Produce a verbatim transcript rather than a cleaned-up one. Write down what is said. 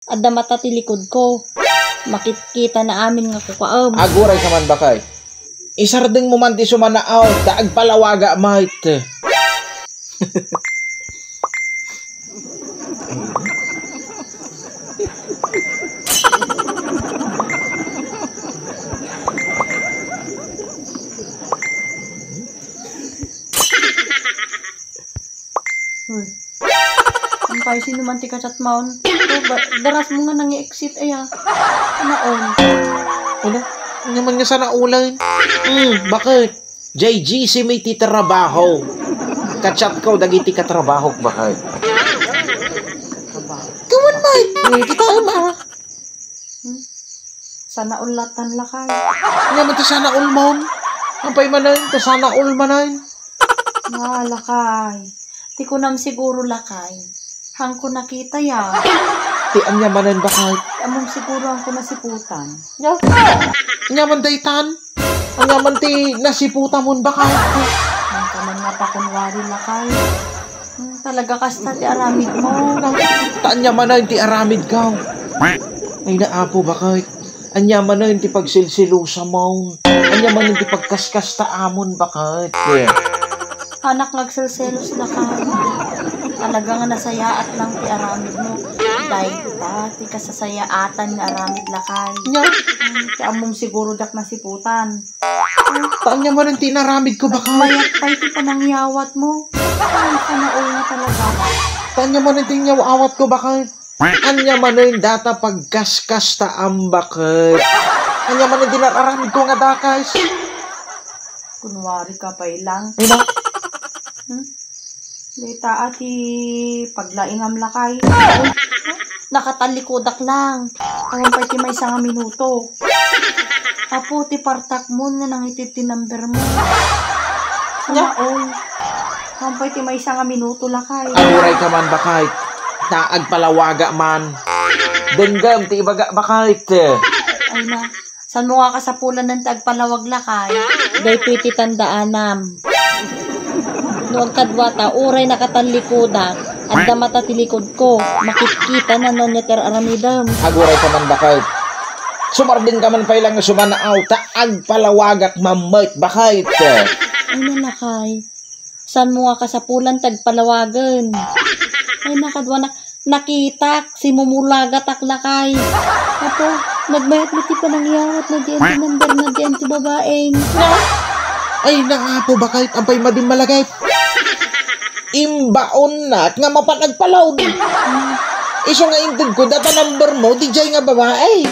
Adda mata ti likod ko. Makitkita na amin nga kukuaem. Aguray ka man, baket. Isardeng mo man ti sumanaw, ta agpalawaga met. Uy. Ang kayo, sino man ti kachat maon? Oh, ba-, daras mo nga nang-exit, ay, ah. Ano, on? Ano? Ano man nga sana ulan? Hmm, baket? Jay G C may ti trabaho. Kachat ko, dagiti katrabaho, baket? Trabaho. Kawan, Mike. Hmm, kita, ma. Hmm? Sana all latan, lakay. Ania man ti sana all manen? Apay manen, ti sana all manen? Ah, lakay. Ti kunam siguro, lakay. Hangko nakita ya. Ti ania manen, baket? Ti ammom siguro hangko nasiputan. Ania? Ania man daytan? Ania man ti nasiputamon, baket? Hangka man nga pakunwari, lakay. Hmm, talaga kasta ti aramid mo. Ta ania manen ti aramid ko? Ay na, Apo, baket? Ania manen ti pagsilsilusamon? Ania manen ti pagkaskastaamon, baket? Anak nga agselselos, lakay. Talaga nga nasayaat lang ti aramid mo. Dayta ti kasasayaatan nga aramid, lakay. Ania? Hmm, ti ammom siguro diak nasiputan. Ta ania manen ti inaramid ko, baket? Mayat pay ti panangyawat mo. Ay, sana all nga talaga. Ta ania manen ti inyawawat ko, baket? Ania manen dayta pagkaskastaam, baket? Ania manen ti inaramid ko nga dakes? Kunwari ka pay lang. Ay na. Hmm? Dayta ti paglaingam, lakay. Nakatalikodak lang. Awan pay ti maysa nga minuto. Apo, ti partakmon nga nangitid ti number mo. Ania? Sana all. Awan pay ti maysa nga minuto, lakay. Aguray ka man, baket. Ta agpalawaga man. Denggem ti ibaga, baket. Ay na. Saan mo nga kasapulan ti agpalawag, lakay? Daytoy ti tandaanam. No agkadua ta, uray nakatalikodak, adda mata ti likod ko, makitkita na no ania ti ar-aramidem. Aguray ka man, baket. Sumardeng ka man pay lang nga sumanaw, ta agpalawagak man met, baket. Ay na, lakay. Saan mo nga kasapulan ti agpalawagen? Ay, nakadua nak-, nakitak, simumulagatak, lakay. Apo, nagmayat met ti panangyawat na diyan ti number na diyan ti babaeng. Ay, na, Apo, baket? Apay madi malagip? Imbaonnak nga mapan agpalaw. Isu nga intedko, dayta number mo, diay nga babae.